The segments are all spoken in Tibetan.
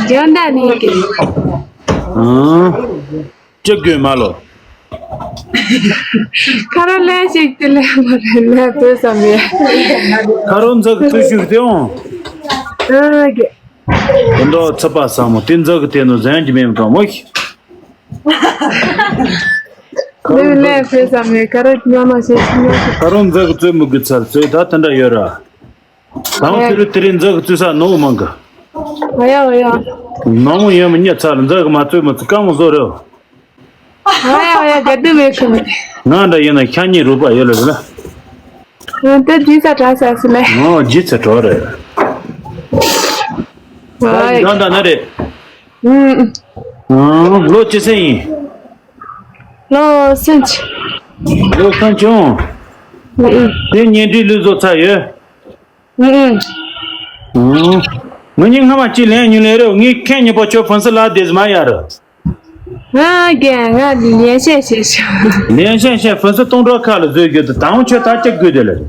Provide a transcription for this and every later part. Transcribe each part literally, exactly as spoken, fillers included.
འཇོན་ད་ནི་གི། ཨང་། ཅི་དགོས་མ་ལོ། ཁ་རོ་ལས་ཞིག་དེ་ལས་མ་རེད་ལས་དོད་བསམ་ཡས། ཁ་རོ་འཛག་གི་ཚུལ་ཞུགས་དེ་འོང་། ཨ་གི། དེ་འདྲ་ཚུད་པ་བསམ་མོ་དེ་འཛག་གི་དེ་ནོ་ཟན་གྱི་མེད་མི་གང་མོ་ཞིག་ལུས་ལས་ཕེ་བསམ་ཡས་ཁ་རོ་ཉོ་ནོ་ཞེས་ཤིག་ཉོ་ཞིག་ཁ་རོ་འཛག་གི་ཚུལ་མི་དགོས་ཚར་ཚོད་ད་དེ་འདྲ་ཡོད་ར། དང་ཨེ། ཕྱི་རུ་དེ་རིང་འཛག་གི་བཙུད་ས་ནོར་མང་གི། ཨ་ཡ་ཨ་ཡ། ནོར་མོ་ཡོད་མི་རྙེད་ཚར་འཛག་གི་མ་བཙུད་མ་བཙུད་དཀའ་མོ་བཟོ་རེད། ཨ་ཡ་ཨ་ཡ་ག་དུ་མེད་ཁུ་མེད། ང་འདྲ་ཡིན་ན་ཤ་ཉེ་རུ་པ་ཡོད་ལ་རེད་ལ། ཨ་ད་ཇི་ས་དྲག་ས་སི་ལེ། ཨོ་ཇི་ས་དྲག་རེད། ཨ་ཡ། ད་ད་ན་རེད། ཨུམ། ཨང་ལོ་ཅི་ས་ཡིན། ལོ་སུམ་ཅུ། ལོ་སུམ་ཅུ། ཨུམ། དེ་ཉེ་འབྲེལ་ལུས་བཟོ་ཚར་ཡོད། ཨུ། ཨུ། ངུ་གཉིས་སྔ་མ་གཅིག་ལན་ཉུ་ལེ་རེ་ངས་ཁེན་ཉི་པོ་ཆོ་ཕུན་སུ་ལ་དེ་ཟ་མ་ཡ་རུ། ང་རྒན་ང་ལན་བཤད་བཤད་ཤོག་ལན་བཤད་བཤད་ཕུན་སུ་སྟོང་གྲོགས་ཁ་ལ་བཟོས་རྒྱུ་དུ་དང་ཆོ་ད་ཅི་དགོས་དེ་ལ། ཨུ།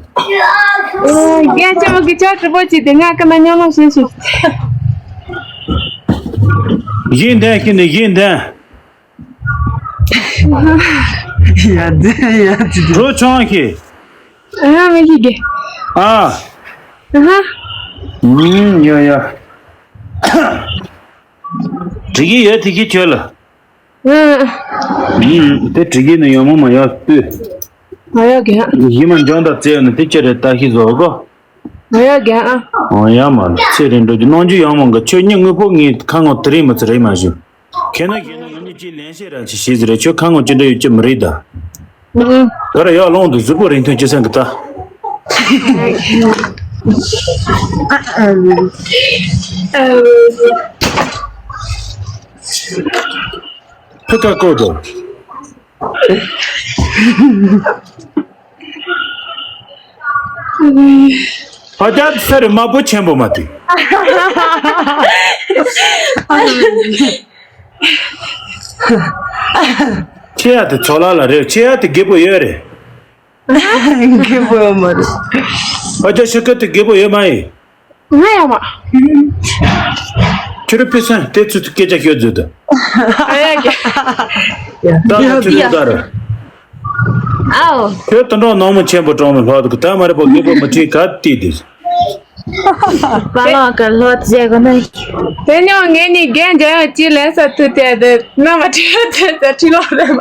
རྒན་ཆེན་མོ་གི་ཆོ་གྲི་པོ་ཅི་དེ་ང་ཀ་ན་ཉོ་མ་བཤད་ཤོག་གཞན་དན་ཁྱི་ནི་གཞན་དན། ཡ་དེ་ཡ་དེ་དེ། གྲོ་ཆང་ཁྱི། ཨ་མི་ཁྱི་གི། ཨ། ཨ་ཧ། ཨུམ་ཡ་ཡ། དྲི་གི་ཡོད་དེ་གི་ཁྱོད་ལ། ཨ། ཨུམ་དེ་དྲི་གི་ནི་ཡོད་མོ་མ་ཡོད་སྤུས། ཨ་ཡ་གི། ཡི་མ་འཇོན་དང་རྩེ་ནི་དེ་ཅི་རེད་ལྟ་ཤི་བཟོ་གོ། ཨ་ཡ་གི་ཨ། ཨོ་ཡ་མ་ལ་ཚེ་རིང་འགྲོ་རྒྱུ་གནང་རྒྱུ་ཡོད་མོ་གི་ཁྱོད་ཉིན་དངོས་པོ་ངའི་ཁ་ངོ་དེ་རིང་མི་ཚེ་རེད་མ་ཞུ། ཁྱེད་ན་ཁྱེད་ན་ང་གཉིས་ཀྱིས་ལན་བཤད་ར་ཅིག་བྱེད་ཟེར་རེད་ཁྱོད་ཁ་ངོ་ཅི་འདྲ་ཡོད་ཀྱི་མི་རེད་ད། ད་ར་ཡག་ལོང་དུ་གཟུགས་པོ་རིང་ཐུང་ཅི་སེང་གི་ད། ཕི་ཀ་ཀོ་དོ། ཨ་ཅག་ས་རེ་དམར་པོ་ཆེན་པོ་མ་དུས། ཆེ་ཡ་དེ་ཚོ་ལ་ལ་རེད་ཆེ་ཡ་དེ་རྒད་པོ་ཡོད་རེད། རྒད་པོ་ཡོད་མ་རེད། ཨ་ཅག་ཤི་ཁ་དེ་རྒད་པོ་ཡོད་མ་ཡིན། ང་ཡང་མ། ཁྱོད་རང་དཔེ་སེམས་དེ་ཚོ་སྐད་ཆ་ཤོད་མཛོད་དུ། ཨ་ཡ་ཀྱ། ད་ལྟ་ཁྱོད་རང་ལྟར། ཨའོ། ཁྱོད་དུད་འགྲོ་ནག་མོ་ཆེན་པོ་གྲོང་མི་ལྷོ་དུ་ད་མ་རེད་པོ་རྒད་པོ་མི་ཁྲིད་ག་དེ་དེ། པ་ལགས་ཀྱི་ལྷོ་བྱས་གོ་ནི། དེ་ཉོ་ངས་ནི་རྒན་འཇམ་ཡང་ཅི་ལན་ས་ཐུ་དེ་དེ་ན་མ་ཁྲིད་དེ་ད་ཁྲིད་ལོག་རེད་མ།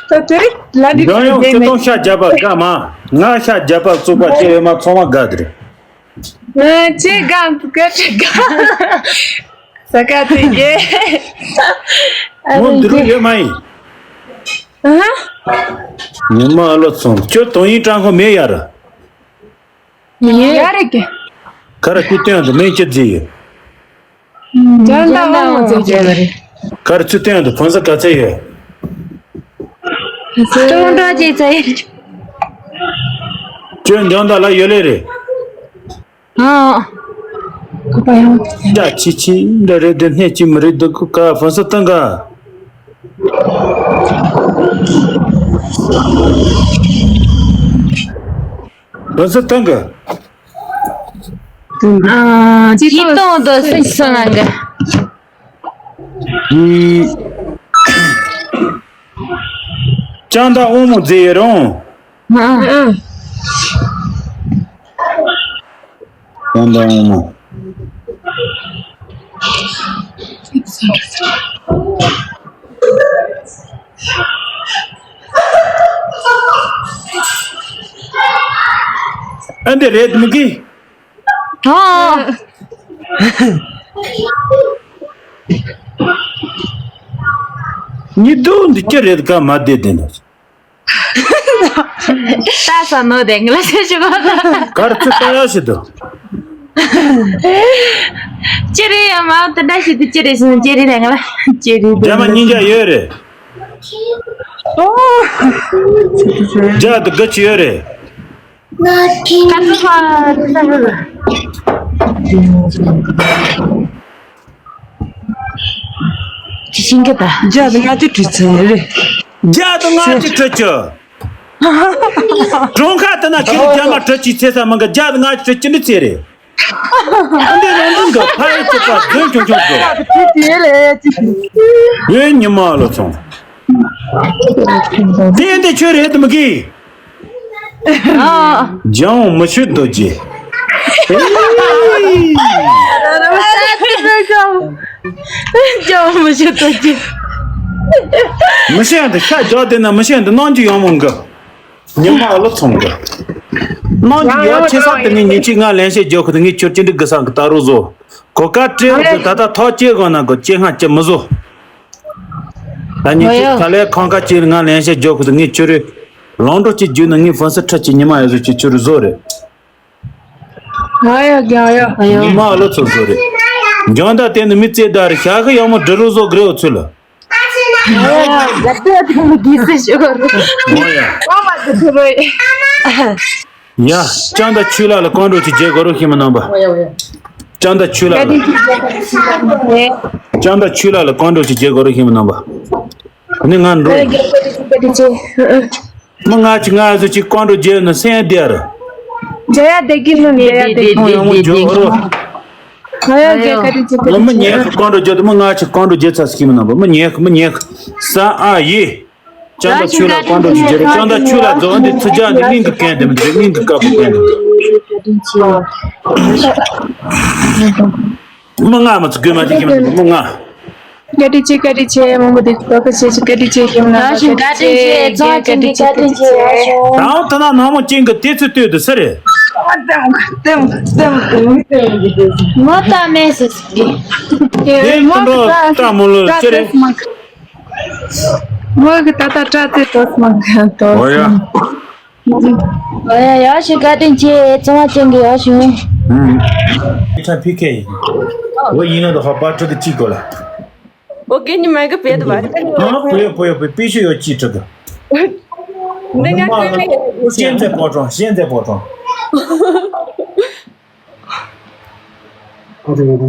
ད་དེ་རིགས་ལ་འདི་འཇམ་ཡང་ཁྲིད་ཁྱོད་དེ་ནི། སྟོང་ཤ་རྒྱབ་པ་དགའ་མ། ང་ཤ་རྒྱབ་པ་བཙུགས་པ་ཁྱེད་ཡོད་མ་ཚང་མ་དགའ་དེ་རེད། ཨ་ཅེ་གང་ག་ཅེ་གང་ས་ཀ་ཏི་གེ། མོ་འདི་རུ་ཡོད་མ་ཡིན། ཨ་ཧ། ཉི་མ་ཨ་ལོ་ཚོང་ཁྱོད་དོན་ཡིན་ཀྲང་ཁོ་མེད་ཡ་ར། ཡོད་རེད་གི། ཁ་ར་ཁུ་སྟོན་དུ་མེད་ཅི་རྫི་ཡོད། ཇན་ད་ཨོ་མོ་ཙེ་ཅེ་རེད། ཁ་ར་ཚུ་སྟོན་དུ་ཕོན་ས་ག་ཚེ་ཡོད། ཀྲུང་ཀྲོ་ཅེ་ཙེ། ཁྱོད་འཇོན་ད་ལ་ཡོད་ལེ་རེད། ཨ། ཁོ་པ་ཡང་། ཡ་ཆི་ཆི་འདྲ་རེད་དེ་སྣེ་གཅིག་མི་རེད་འདུག་ག་ཕོན་ས་བཏང་ག་ཕོན་ས་བཏང་ག་ཨ། ཅི་ཏོ་ཏོ་སི་སི་ང་ག་ཅང་ད་ཨོ་མོ་ཛེ་ཡེ་རོང་། ཨ། ཨ། ཀང་ཀང་མ། ཨ་འདི་རེད་མི་གི། ཨ། ཉི་དུ་འདི་ཅི་རེད་ག་མ་བདེ་བདེ་ན། ལྟ་ས་ནོ་དེ་ངལ་ཤེས་ཤིག་གོ། གར་ཚུ་ལྟ་ཡ་ཞིག་ཏུ། ཅི་རེད་ཡ་མ་དེ་འདྲ་ཞིག་ཏུ་ཅི་རེད་ཟེར་ན་ཅི་རེད་ལས་ངལ་ཅི་རེད་རྒྱ་མ་གཉིས་ཀ་ཡོད་རེད། རྒྱ་དུ་ག་ཅི་ཡོད་རེད། ཀ་ཚུ་ཧ་དེ་ས་ཧ་ལ། ཅི་ཤིང་གི་ད། རྒྱ་དུ་ང་ཅི་དྲི་ཚེ་རེད། རྒྱ་དུ་ང་ཅི་དྲི་ཅི། གྲོང་ཁ་དེ་ན་ཁྱེད་རྒྱ་མ་གྲི་ཅི་ཚེ་ས་མང་གི་རྒྱ་དུ་ང་ཅི་གྲི་ཅི་འདྲི་ཚེ་རེད། འདི་རང་དོན་གྱི་ཕ་ཡི་གཅིག་པ་རྫུན་ཆུང་ཆུང་དགོས། དེ་དེ་ལས་ཅི། ཨེ་ཉི་མ་ལོ་ཚོང་། དེ་འདི་ཆོས་རེད་དམ་གི། ཨ། ལྗང་མི་ཤོད་རྡོ་རྗེ། ལྗང་མི་ཤོད་རྡོ་རྗེ། མི་ཤེས་འདི་ཤ་རྒྱག་དེ་ན་མི་ཤེས་འདི་གནང་རྒྱུ་ཡོང་མོང་གི། ཉི་མ་ལོ་ཚོང་གི། གནང་རྒྱུ་ཡོད་ཆེ་ས་དེ་ནས་ཉིན་གཅིག་ང་ལན་བཤད་རྒྱག་གི་འདུག་ངས་ཁྱོད་ཅི་འདྲ་གི་སང་གི་ད་རུ་བཟོ། གོ་སྐབས་སྤྲད་འོ་དེ་ད་ལྟ་ཐོག་སྐྱེལ་དགོས་ན་གོ་སྐྱེལ་སྔ་སྐྱེལ་མི་བཟོ། ད་ཉིན་གཅིག་ད་ལས་ཁང་ཁ་ཅིག་ང་ལན་བཤད་རྒྱག་གི་འདུག་ངས་ཁྱོད་རེ་ལོང་འགྲོ་ཅིག་རྒྱུ་ན་ངས་ཧྥོན་སི་ཁྲ་ཅིག་ཉི་མ་ཡོད་བཟོ་ཅིག་ཁྱོད་རེ་བཟོ་རེད། ང་ཡོད་ཀྱང་ཡོད། ཉི་མ་ལོ་ཚོ་བཟོ་རེད། འཇོན་ད་དེ་ནི་མི་རྩེ་ད་རེད་ཤ་གི་ཡག་མོ་འབྲི་རུ་བཟོ་གི་རེད་འོ་ཚོད་ལ། ང་ཡ། ང་ལྟོས་དང་གི་སེ་ཤོར། ང་ཡ། ང་མ་དུ་ཐུ་རོ། ཡ། ཅང་ད་ཆུ་ལ་ལ་ཀོང་འགྲོ་ཅིག་རྒྱལ་གོ་རོ་ཤི་མི་ནང་པ། ཅང་ད་ཆུ་ལ་ལ། ཅང་ད་ཆུ་ལ་ལ་ཀོང་འགྲོ་ཅིག་རྒྱལ་གོ་རོ་ཤི་མི་ནང་པ། ནི་ང་འགྲོ། མི་ང་ཅི་ང་ཟོ་ཅིག་ཀོང་འགྲོ་རྒྱལ་ནི་སེང་དེ་ར། རྒྱལ་ཡ་དེ་གི་ནི་རྒྱལ་ཡ་དེ་གི་ཡོང་མོ་འཇོག་རོ། ང་ཡ་རྒྱལ་ཁ་དི་ཅིག་ཁ་དི་ཅིག་མི་ཉེ་ཀོང་འགྲོ་རྒྱལ་དུ་མི་ང་ཅི་ཀོང་འགྲོ་རྒྱལ་ཚ་སི་མི་ནང་པ་མི་ཉེ་མི་ཉེ། ས་ཨ་ཡེ། ཅང་ད་ཆུ་ལ་ཀོང་འགྲོ་ཅིག་རྒྱལ་རོ་ཅང་ད་ཆུ་ལ་རྫོགས་འདི་ཚུ་ཅང་འདི་སྙིང་གི་གན་དེ་མི་འདི་སྙིང་གི་དཀར་པོ་གན་དེ། མི་ང་མ་ཚུ་དགོས་མ་ཅིག་གི་མི་མི་ང་། བཀའ་དྲིན་ཆེ་བཀའ་དྲིན་ཆེ་མང་པོ་དེ་ལྟོ་ཁ་ཆེ་ཆེ་བཀའ་དྲིན་ཆེ་ཡིན་ན་བཀའ་དྲིན་ཆེ་ཚང་ཆེན་གྱི་བཀའ་དྲིན་ཆེ། དང་ད་ན་ནང་མོ་ཅན་གྱི་དེ་ཚུ་ལྟོས་དུ་སེ་རེད། མོ་ཏ་མེ་སི་སི་དེ་མོ་ཏ་ཏ་མོ་ལོ་ཅི་རེད། མོ་གི་ཏ་ཏ་ཏྲ་ཏེ་ཏོ་སི་མ་ག་ཏོ་སི། ཨོ་ཡ། ཨོ་ཡ་ཡག་ཤོས་བཀའ་དྲིན་ཆེ་ཚང་མ་ཅན་གྱི་ཡག་ཤོས། ཧུམ། ཁྲ་ཕི་ཁེ་ཡིན། འོ་ཡིན་ན་ད་ཧ་པ་ཁྲི་གི་གཅིག་གོ་ལ། འོ་གེ་ཉི་མ་གི་བེད་བ། ཨ་པོ་ཡོ་པོ་ཡོ་པོ་པི་ཤུ་ཡོ་ཅི་ཁྲི་གི། འདི་ང་ཀོས་མེད་གི། ཤན་ཛེ་པོ་ཀྲོང་ཤན་ཛེ་པོ་ཀྲོང་།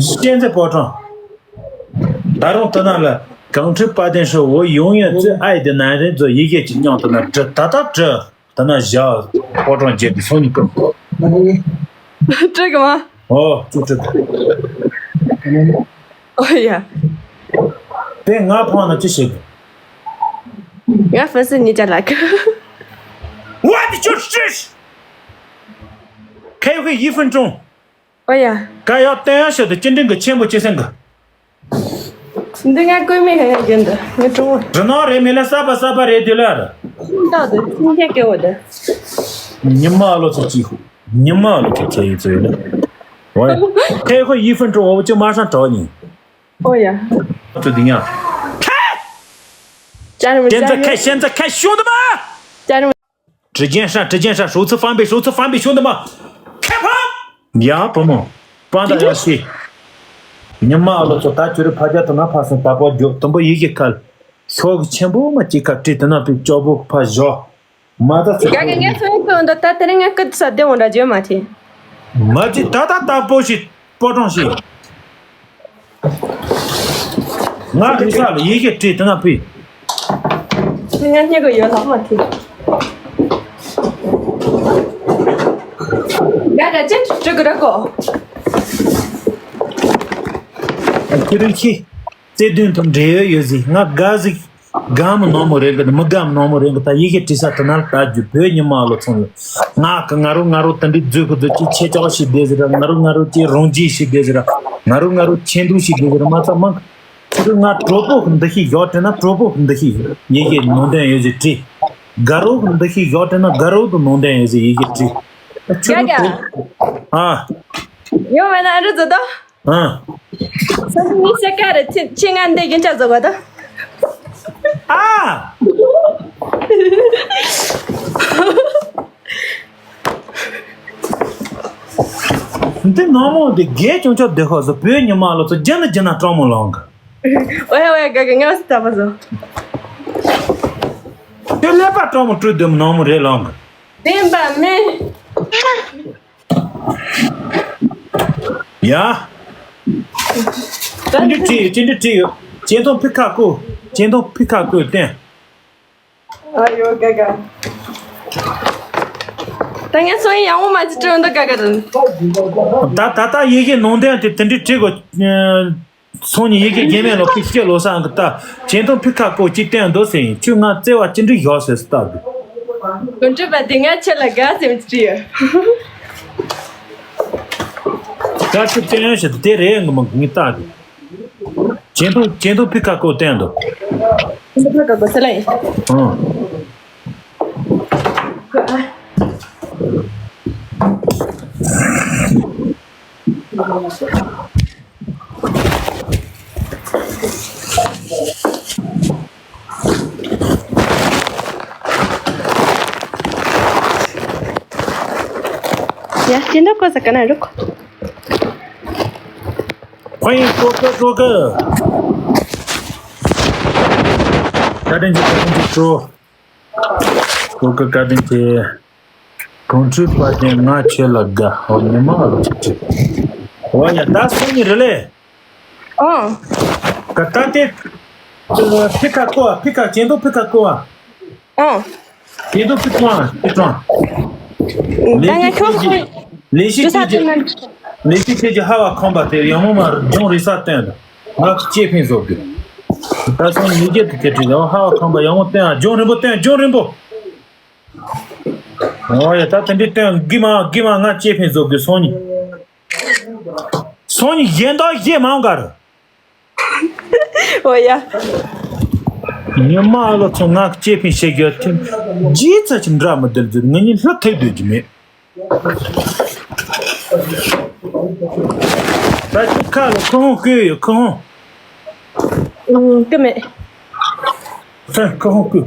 ཤན་ཛེ་པོ་ཀྲོང་། ད་རུང་ད་ན་ལ་གང་ཁྲི་པ་དན་ཧྲི་འོ་ཡོང་ཡོད་ཙི་ཨའི་དེ་ན་རེ་ཛོ་ཡི་གེ་ཅིག་མྱོང་ད་ན་བྲི་ད་ད་བྲི། ད་ན་བཞག་པོ་ཀྲོང་བརྒྱད་དེ་སོང་ནི་ཀུན། བྲི་གི་མ། ཨོ་ཅུ་བྲི་གི། ཨོ་ཡ། དེ་ང་ཕང་ན་ཅི་བྱེད་གི། ང་ཧྥན་སི་ཉིད་ཅ་ལག་གི། ཝ་དི་ཅོ་ཤིཤ། ཁའི་ཧུའེ་ཡི་ཧྥུན་ཀྲུང་། ཨོ་ཡ། ཀ་ཡོ་ཏན་ཡོ་ཤོ་དེ་ཅི་འདྲེན་གི་ཆེན་པོ་ཅི་སེང་གི། འདི་ང་ཀོས་མེད་ཧ་ཡ་རྒྱན་འདི་ངའི་ཀྲུང་བོ། རི་ནོ་རེ་མེ་ལ་ས་པ་ས་པ་རེ་དུ་ལ་ར། ཏོ་དེ་ཚིན་ཁྱེད་ཀེ་བོ་དེ། ཉི་མ་ལོ་ཚོ་ཅི་ཧུ། ཉི་མ་ལོ་ཚོ་ཚེ་ཡི་ཚོ་ཡོད་ལ། ཝའི། ཁའི་ཧུའེ་ཡི་ཧྥུན་ཀྲུང་བོ་ཅི་མ་ཧྲང་གྲོགས་ཉིན། ཨོ་ཡ། ཚོ་དེ་ཉ། ཅ་རི་མི་ཅ་རི། ཤན་ཛ་ཁ་ཤན་ཛ་ཁ་ཤུང་དུ་མ། ཅ་རི་མི། 时间上，时间上，首次翻倍，首次翻倍，兄弟们，开炮！ཡ་བུ་མོ། པང་ད་ཡ་ཤི། ཉི་མ་ཨ་ལོ་ཚོ་ད་ཁྱོད་རི་ཕ་རྒྱ་དུ་ན་ཕ་སོང་ད་པོ་རྒྱོབ་དུམ་བུ་ཡི་གེ་ཁལ། ཤོག་གི་ཆེན་པོ་མ་ཅིག་ཁ་བྲིས་དུ་ན་པི་ཅོ་བོ་ཕ་ཞོ། མ་ད་ཚོ་ག་གི་ངས་ཚོ་ཡིན་ཚོ་འདི་ད་དེ་རིང་ངས་སྐུ་ས་བདེ་འོང་འདྲ་བརྗོད་མ་ཐེ། མ་ཅི་ད་ད་ད་པོ་ཤི་པོ་ཀྲོང་ཤི། ང་རི་ས་ལ་ཡི་གེ་བྲིས་དེ་ན་ཕུལ། ང་སྙད་གོ་ཡོད་ལགས་མ་ཐུབ། ང་ར་ཅན་དྲུག་གི་ར་གོ། ཁྱི་རིགས་ཁྱི། བརྩེ་དུང་དང་འབྲེལ་ཡོད་ཡོད་ཟིག་ང་དགའ་ཟིག་དགའ་མི་ནོར་མོ་རེད་གི་མི་དགའ་མི་ནོར་མོ་རེད་གི་ད་ཡི་གེ་བྲིས་ས་དེ་ན་ལ་ད་རྒྱུ་བོད་ཉི་མ་ལོ་ཚོང་ཡོད། ང་གི་ང་རོ་ང་རོ་དེ་འདྲའི་རྫུས་གི་རྫུས་ཀྱི་ཆེ་ཆོག་ཞིག་བསྡད་ཟིག་ར་ང་རོ་ང་རོ་ཀྱི་རོང་རྒྱས་ཞིག་བསྡད་ཟིག་ར་ང་རོ་ང་རོ་ཆེ་འདུག་ཞིག་བསྡད་ཟིག་ར་མ་ཚ་མང་། ཁྱེད་ང་གྲོགས་པོ་གི་འདུ་ཤེས་ཡོད་དྲན་ན་གྲོགས་པོ་གི་འདུ་ཤེས་ཡི་གེ་ནང་དོན་ཡོད་ཟིག་བྲིས། དགའ་རོགས་གི་འདུ་ཤེས་ཡོད་དྲན་ན་དགའ་རོགས་གི་ནང་དོན་ཡོད་ཟིག་ཡི་གེ་བྲིས། ཁྱོད་རང་ཡ་ཡ། ཨ། ཡོང་བས་ན་ཨ་རི་ཛོ་དོ། ཨ། སང་ཉིན་ཤ་ཀ་རེ་ཆི་ཆི་ང་འདི་རྒྱུན་ཆགས་བཟོ་བ་དང་། ཨ། འདི་ནང་མོ་འདི་རྒས་ཅུང་ཅོག་བདེ་ཁོག་བཟོ་བོད་ཉི་མ་ལོ་ཚོ་རྒྱ་ནི་རྒྱ་ན་སྤྲང་མོ་ལོང་གི། ཨོ་ཡ་ཨོ་ཡ་ག་གི་ངའི་སི་ཐ་པ་བཟོ། ཁྱོད་ཀླད་པ་སྤྲང་མོ་བཀྲུས་འདུག་ནང་མོ་རེད་ལོང་གི། བདེན་པ་མིན། ཡ། ཅི་འདྲ་བྲིས་ཡོད་ཅི་འདྲ་བྲིས་ཡོད། ཅེ་ཐོང་ཕི་ཁ་ཀུ། ཅེ་ཐོང་ཕི་ཁ་ཀུ་བསྟན། ཨ་ཡོ་ག་ག། ད་ངས་སོང་ཡང་ཡང་མོ་མ་ཅི་སྤྲོད་འདུག་ག་ག་རེད། ད་ད་ལྟ་ཡི་གེ་ནང་དོན་དེ་དེ་འདྲའི་བྲིས་དགོས། སོང་ཉིན་ཡི་གེ་རྒྱན་མེད་ལོ་ཕི་ཤེ་ལོ་སང་གི་ད་ཇེ་མཐོང་ཕི་ཁ་ཀོ་ཅི་བསྟན་འདུག་ཟེར་ཡིན། ཁྱོད་ང་བརྩེ་བ་ཅི་འདྲ་ཞོག་ཟེར་སྟབས་གི། དགོན་སྤྲུལ་པ་དེ་ང་ཁྱེད་ལ་དགའ་སེམས་ཅི་ཡོད། ད་ཁྱོད་བསྟན་ཡོད་ཞེས་དེ་རེད་ངི་མ་ངི་སྟབས་གི། ཇེ་མཐོང་ཇེ་མཐོང་ཕི་ཁ་ཀོ་བསྟན་འདུག་ཕི་ཁ་ཀོ་ཟེར་ལ་ཡིན། ཨང་། ཡ་སྤྱི་འདོགས་གོ་ས་ག་ན་རུག་ཕ་ཡིན་ཀོ་ཀ་ཀོ་ཀ་བཀའ་དྲིན་ཆེ། བཀའ་དྲིན་ཆེ་ཀྲོ། ཀོ་ཀ་བཀའ་དྲིན་ཆེ། གོང་ཁྲོས་པ་ཅན་ང་ཁྱེད་ལ་དགའ། འོ་ཉི་མ་ལ་ཁྱེད་ཁྱེད། འོ་ཡ་ད་སོང་ཉིན་རེད་ལེ། ཨང་། ད་ལྟ་དེ། ཕི་ཁ་ཀོ་བ་ཕི་ཁ་ཇེ་མཐོང་ཕི་ཁ་ཀོ་བ། ཨང་། ཇེ་མཐོང་ཕི་ཀོ་བ་ཕི་ཀོ་བ། ད་ང་ཁྱོད་ཁོ། ལས་ཤིག་ཐེ་ཇི། ལས་ཤིག་ཐེ་ཇི་ཧ་བ་ཁོམ་པ་དེ་ཡང་མོ་མ་ལྗོངས་རེ་ས་སྟོན་ད། ང་གི་ལྕེ་ཕན་བཟོ་དགོས། ད་སོང་ཉིན་རྗེས་དུ་ཁེ་ཁྲི་ཡང་ཧ་བ་ཁོམ་པ་ཡང་མོ་སྟོན་ཨ་ལྗོངས་རིན་པོ་སྟོན་ལྗོངས་རིན་པོ། འོ་ཡ་ད་དེ་འདྲི་སྟོན་གི་མ་གི་མ་ང་ལྕེ་ཕན་བཟོ་དགོས་སོང་ཉིན། སང་ཉིན་གཞན་དག་གཞན་མང་གར། ཨོ་ཡ། ཉི་མ་ཨ་ལོ་ཚོ་ང་གཅེས་ཕིན་བྱེད་རྒྱུ་ཐེམ། རྗེས་ཚ་ཅིག་འདྲ་མི་བདེ་རྒྱུ་ངེད་གཉིས་ལྷ་ཐེབས་སྡོད་ཀྱི་མེད། ད་ཅི་ཁ་ལ་ཁུ་ཧོང་བསྐོལ་ཡོད་ཁུ་ཧོང་། ཨུམ་ཀི་མེད། ཧེ་ཁུ་ཧོང་བསྐོལ།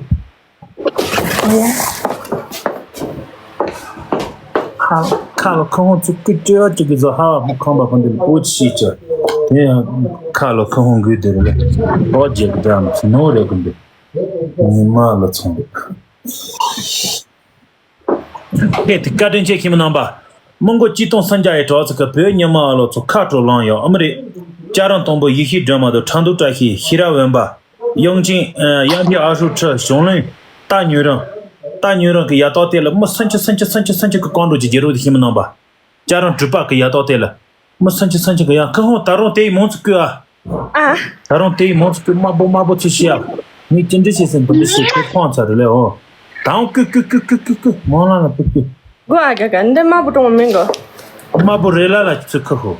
ཁ་ཁ་ལ་ཁུ་ཧོང་ཚུགས་ཀི་ཅོ་ཅིག་གི་བཟོ་ཧ་བ་མོ་ཁང་པ་ཕན་དེ་ལ་པོ་ཅི་ཤེས་ཅོ། དེ་ཡང་ཁ་ལ་ཁུ་ཧོང་དགོས་དེ་རེད། ཨོ་རྒྱལ་གི་འདྲ་མི་ཚོ་ནོ་རེད་གི་འདུག་ཉི་མ་ལ་ཚོང་རེད། ཧེ་དེ་བཀའ་དྲིན་ཆེ་ཁྱིམ་རྣམ་པ། མི་མགོ་སྐྱིད་གཏོང་སུམ་བརྒྱ་ཡི་གྲོགས་ཚོ་གི་བོད་ཉི་མ་ལོ་ཚོ་ཁ་དྲོ་ལངས་ཡོད་ཨ་མི་རེད། ལྕགས་རམ་དང་པོ་ཡེ་ཤེས་སྒྲོལ་མ་དང་ཁྲ་འདུག་བཀྲ་ཤིས་ཤེས་རབ་འོན་པ། དབྱངས་ཅན། དབྱངས་ཅན་ཨ་ཧྲུ་ཁྲི་གཞུང་བློན། རྟ་ཉུ་རང་། རྟ་ཉུ་རང་གི་ཡ་ཏོག་དེ་ལ་མི་སུམ་ཅུ་སུམ་ཅུ་སུམ་ཅུ་སུམ་ཅུ་གི་བཀོད་འགྲོ་གྱི་རྒྱལ་རབས་དེ་ཤིང་མི་ནང་པ། ལྕགས་རང་གྲུ་པ་གི་ཡ་ཏོག་དེ་ལ། མི་སུམ་ཅུ་སུམ་ཅུ་གི་ཡང་ཁུ་ཧོང་ད་རུང་དེ་ཡི་མང་ཚུགས་ཀུ་ཨ། ཨ། ད་རུང་དེ་ཡི་མང་ཚུགས་ཀུ་དམར་པོ་དམར་པོ་ཚུ་ཤི་ཨ། ངས་ཅི་འདྲི་བྱེད་ཟིན་འདི་འདྲི་བྱེད་ཁུ་ཕོང་ཚ་རེ་ལེ་ཨོ། ད་འོང་ཀུ་ཀུ་ཀུ་ཀུ་ཀུ་ཀུ་མང་ལ་ལ་ཀུ་ཀུ། གོ་ཨ་ག་ག་འདི་དམར་པོ་གྲོང་མིན་གོ། དམར་པོ་རེ་ལ་ལ་ཚུ་ཁུ་ཧོ།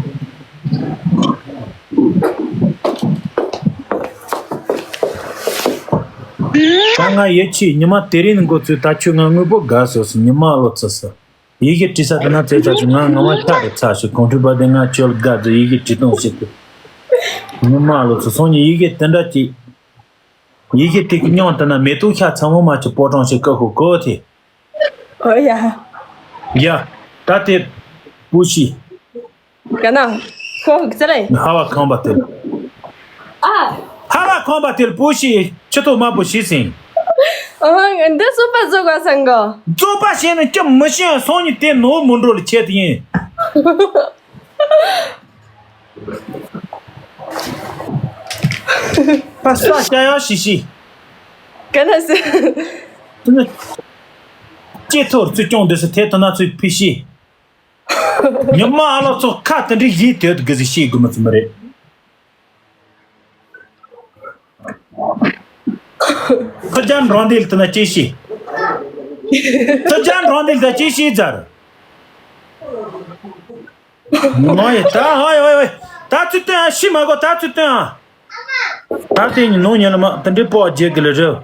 ད་ང་ཡེ་ཆི་ཉི་མ་དེ་རིང་འགོ་ཚུགས་ད་ཁྱོད་ང་དངོས་པོ་དགའ་སོ་སི་ཉི་མ་ལོ་ཚུ་སི། ཡི་གེ་བྲི་ས་དེ་ན་ཚེ་ཚ་ཚུ་ང་ང་མ་ཆག་རེ་ཚ་ཞིག་གོང་ཁྲི་པ་དེ་ང་ཁྱོད་དགའ་ཚུ་ཡི་གེ་བྲི་གཏོང་ཞིག་ཏུ། ཉི་མ་ལོ་ཚུ་སོང་ཉི་ཡི་གེ་དེ་འདྲ་ཅིག་ཡི་གེ་དེ་གི་སྙིང་དེ་ན་མེ་ཏོག་ཤ་ཚ་མོ་མ་ཆུ་སྤོ་གྲོང་ཞིག་ཀ་ཧུ་གོ་ཐེ། ཨོ་ཡ། ཡ། ད་དེ། པུ་ཤི། ག་ན། ཁོ་ཙི་ལེ། ཧ་བ་ཁང་པ་དེ། ཨ། ཧ་བ་ཁང་པ་དེ་པུ་ཤི་ཆུ་ཐོག་མ་པུ་ཤི་སིན། ཨ་འདི་སོ་པ་བཟོ་ག་སང་གོ། བཟོ་པ་ཤེས་ན་ཅི་མི་ཤེས་སོང་ཉི་དེ་ནོ་མོན་གྲོ་ལ་ཆེད་དུ་ཡིན། པ་ས་ཤ་ཡ་ཤི་ཤི། ག་ན་སི། དེ་ནི། ཅེ་ཐོར་ཚུ་ཀྱོང་དེ་སི་ཐེ་ཐོ་ན་ཚུ་ཕི་ཤི། ཉི་མ་ཨ་ལོ་ཚོ་ཁ་དེ་འདྲའི་ཡིད་དེ་དག་ཟིག་ཤེས་དགོས་མ་ཚོ་མ་རེད། ཁ་ཅན་རོང་དེ་ལ་དེ་ན་ཅི་ཤེས། ཁ་ཅན་རོང་དེ་ལ་ད་ཅི་ཤེས་ཛར། ནོ་ཡེ་ད་ཧོ་ཡེ་ཧོ་ཡེ་ད་ཚུ་སྟོན་ཨ་ཤི་མ་གོ་ད་ཚུ་སྟོན་ཨ། ད་དེ་ནོ་ཉན་ལ་མ་དེ་འདྲའི་པོ་ཨ་རྒྱལ་གི་ལ་རེད།